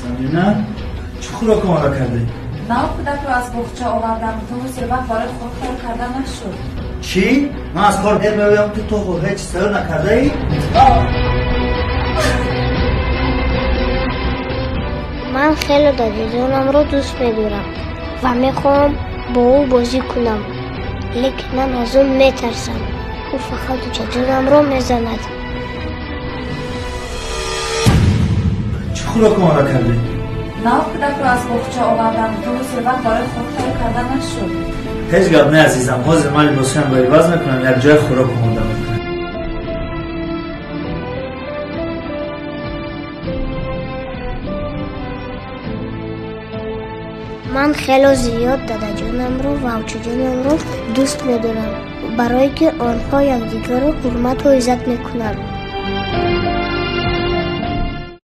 Фаҳмидӣ на? Чӣ хӯрок омода кардӣ? Нав кӯдакро аз боғча овардам. То ҳозир вақт барои хӯрок тайёр карда нашуд. Чӣ? Ман аз кор дер меоям, ту то ҳол ҳеҷ чиз тайёр накардаӣ? Ман хеле дадаҷонамро дӯст медорам ва мехоҳам бо ӯ бозӣ кунам, лекин ман аз ӯ метарсам. Ӯ фақат учаҷонамро мезанад. Чӣ хӯрок омода кардӣ? Нав кӯдакро аз боғча овардам. То ҳозир вақт барои хӯрок тайёр карда нашуд. Ҳеҷ гап не, азизам. Ҳозир ман либосҳоямро иваз мекунам, якҷоя хӯрок омода мекунам. Ман хело зиёд дадаҷонамро ва учаҷонамро дӯст медорам, барое ки онҳо якдигарро ҳурмату иззат мекунанд.